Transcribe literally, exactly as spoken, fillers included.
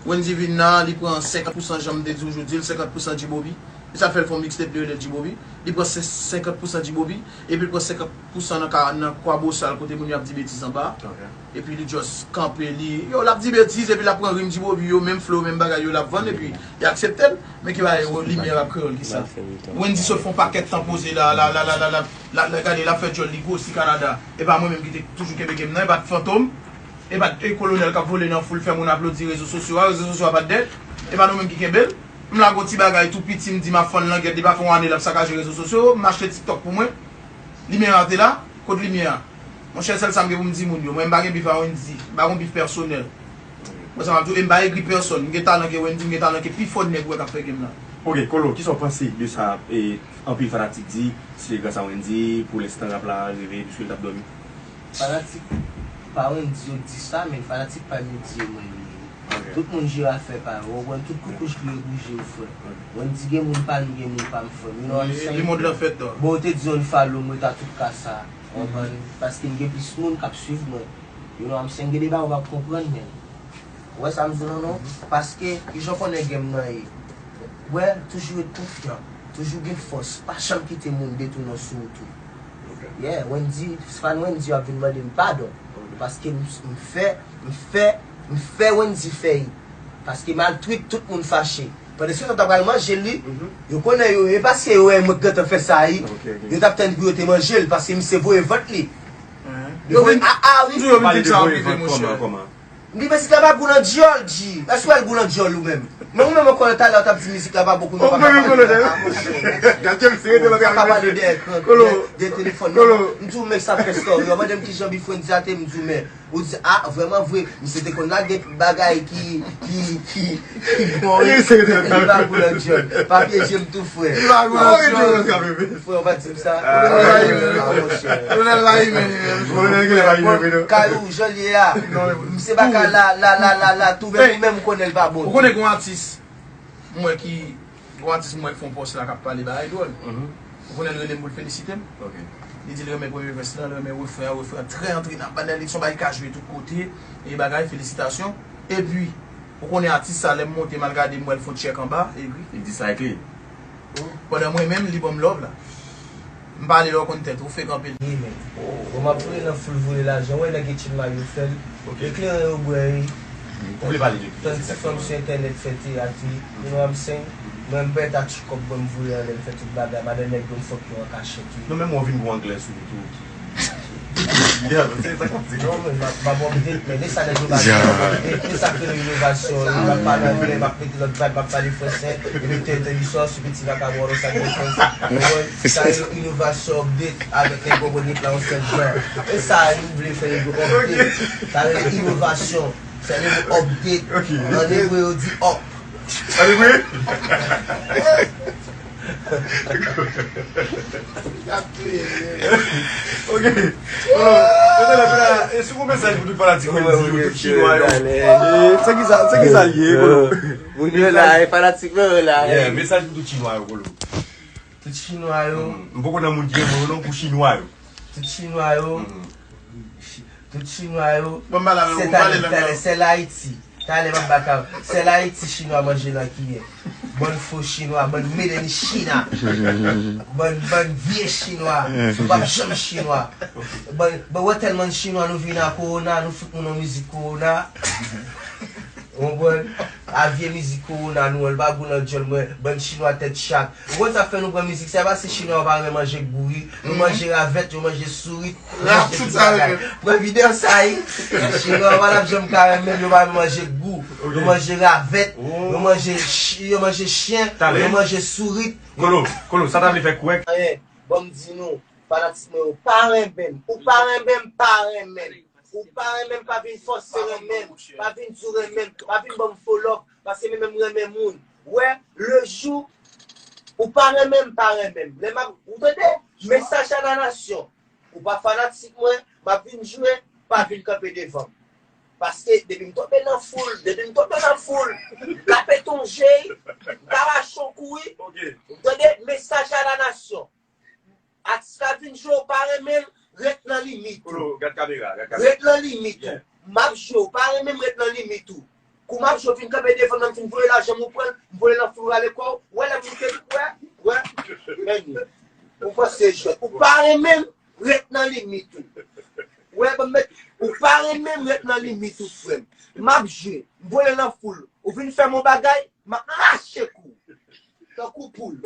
Wendy vin la, li pran senkant pousan, jan m te di w jodi, l senkant pousan G-Bobby. E sa fè l fè yon mixtape, li rele G-Bobby. Li pran se- senkant pousan G-Bobby, epi l pran senkant pousan nan, ka- nan Kwabosal, kote moun yo ap di betiz anba. Epi li just kanpe, li, yo, l ap di betiz, epi l ap pran rim G-Bobby yo, menm flow, menm bagay yo, l ap vann, epi y aksepte l. Men ki bagay, limyè rap kreyòl, ki sa? Wendy sot fè yon pakèt tan poze la, la, la, la, la, la, la, la, gade, l ap fè djòl li gwosi Kanada. E pa mwen menm ki te toujou kenbe game nan, e pa t Fantom, e pa t, e, Kolonèl k ap vole nan foul, fè moun aplodi rezo sosyo a, rezo sosyo a pa t dèd, e pa nou menm ki kenbe l. M lage yon ti bagay tou piti, m di m ap fann langèt, li pa fè yon ane l ap sakaje rezo sosyo, m achte TikTok pou mwen. Limyè a te la, kot limyè a? Monchè, sèl sa m gen pou m di moun yo, mwen m pa gen bif a Wendy, m pa gen bif pèsonèl. Mwen sa m ap di w, e m pa egri pèsòn, m gen talan ke Wendy, m gen talan ke pi fò nèg ou wè k ap fè game la. Ok, Kolo, kisa w panse de sa, e, anpil fanatik di, se gras a Wendy, pou lenstan rap la rive, piske l t ap dòmi? Fanatik pa Wendy yo k di sa, men fanatik pa m yo di e mwen li ye. Tout moun jere afè pa yo, w konprann, tout koukouch gri e bouje yo, frè. Wendy gen moun pa l, m gen moun pa m, frè m, you know what I'm saying? Bon, ou te di yon follow mwen ta tout ka sa, w konprann, paske m gen plis moun k ap swiv mwen, you know what I'm saying? Gen de bagay w p ap konprann, men. Ou wè sa m di w lan non? Paske, kijan w konnen game nan ye? Wè, toujou ret konfyan. Toujou gen fòs. Pa janm kite moun detounen w sou wout ou. Yeah, Wendy, fan Wendy yo ap vin mande m padon. Paske m, m fè, m fè, m fè Wendy fè yi. Paske m al tweet, tout moun fache. Pandan se tan, ta pral manje li. Yo konnen yo, e paske yo wè mwen gentan fè sa yi. Yo t ap tann pou yo te manje l, paske misye voye vant li. Yo vin a a wi. Pale de voye vant kòman, kòman? M di mizik la pa gou nan dyòl, G. Èske w wè l gou nan dyòl ou menm? Men ou menm ankò talè w t ap di mizik la pa bon, kounye a w pa ka pale de sa, monchè. Gade misye rete nan travay. Ou pa pale de ekran, de, de telefòn, non. M di w men sa fè story. Yo mande m kijan bif Wendy a te, m di w men. Ou di, a, vrèman vre, misye te konn lage bagay ki, ki, ki, ki bon, wi. Li pa gou nan dyòl. Pa pyeje m tou, frè. Li pa gou nan dyòl. Frè, ou pa di m sa. Ah, monchè. Kayou, jan l ye a. Misye pa ka la, la, la, la, la, tou, men ou menm ou konnen l pa bon. Ou konnen gen yon atis, m wè ki, gen yon atis m wè k fè yon pòs la k ap pale bagay dwòl. Ou konnen l rele m pou l felisite m. Li di l renmen premye vès lan, l renmen refren an, refren an trè antrenan, bann li, se yon bagay ki ka jwe tout kote, e bagay, felisitasyon. Epi, ou konnen atis sa, lè m monte, m al gade, m wè l fè yon tchèk anba, egri. Li di sa egri. Pandan mwen menm, li ban m love la. M pale lè w konn tèt ou, fake anpil. Wi, men. Bon, m ap voye nan foul voye lajan. Wè nèg etid mayo fè l. Eklere yo bwè, wi. Ou vle pale de ki? Tann ti fanm sou entènèt fè teyat, wi. You know what I'm saying? Mwen, m pè ta ti kòb ban m voye anlè, m fè tout bagay. Madan nèg yo, m fòk yo an kachèt, wi. Non, men mwen vin gwo anglè sou ou tou. Yeah, se sa k ap di. Non, men m ap, m ap update, men e sa nèg yo pa di. E, e sa k rele inovasyon, wi. M ap pale anglè, m ap mete lòt vibe, m ap pale fransè, epi te, te, li sò, sou piti vakabon, sa k gen fransè. Sa rele inovasyon, update, avèk nèg yo, nèg la, yon sèl jan. E sa, nou vle fè nèg yo update. Sa rele inovasyon. Sa rele update. An ebre, yo di up. An ebre? Ok. Bon, mwen te la, e si w gon mesaj pou tout fanatik Wendy yo, tout chinwa yo? E, se ki sa, se ki sa l ye, Kolo? Moun yo la, e fanatik mwen yo la. Yeah, mesaj pou tout chinwa yo, Kolo. Tout chinwa yo. M poko nan moun ki renmen yo non, pou chinwa yo. Tout chinwa yo. Tout chinwa yo. Bon, m pale avè w, se talè, talè, sèl Ayiti. Talè m ap bat avè w. Sèl Ayiti chinwa manje nan kiyè. Bann fo chinwa, bann made in China. Bann, bann vye chinwa. Nou p ap janm chinwa. Bann, bann, wè tèlman chinwa nou vin a kowona, nou fout moun yon mizik kowona. Ou konprann? A vye mizik kowona nou an, l pa gou nan dyòl mwen, bann chinwa tèt chat. Ou konn sa k fè nou pran mizik sa, e pa se chinwa yo pa renmen manje gou wi. Yo manje ravèt, yo manje sourit, yo manje tout bagay. Pran videyo sa wi. Chinwa yo pa t ap janm ka renmen m, yo pa renmen manje gou. Yo manje ravèt, yo manje ch-, yo manje chen, yo manje sourit. Kolo, Kolo, sa ta vle fè kwèk? Anyen, ban m di nou, fanatik mwen yo pa renmen m. Ou pa renmen m, pa renmen m. Ou pa renmen m, pa vin fòse renmen m. Pa vin di w renmen m. Pa vin ban m fo love. Paske mwen menm m renmen moun. Wè, le jou ou pa renmen m, pa renmen m. Lè m ap, ou tande? Mesaj a la nasyon. Ou pa fanatik mwen, m ap vin jwe, pa vin kanpe devan m. Paske depi m tonbe nan foul, depi m tonbe nan foul, m ka pete yon je, m ka rache yon kou wi. Ou tande? Mesaj a la nasyon. Atis la vin jwe, ou pa renmen l, ret nan limit ou. Ret nan limit ou. M ap jwe, ou pa renmen m, ret nan limit ou. Kou m ap yo fin kanpe devan nan m, fin voye lajan m, ou pran l, m voye nan foul rale kò w. Wè lè moun te wè, wè. Men, ou panse jwèt. Ou pa renmen m, ret nan limit ou. Wè, ban m met, ou pa renmen m, ret nan limit ou, frè m. M ap jwe, m voye nan foul. Ou vin fè m yon bagay, m ap mache kou. Tankou poul.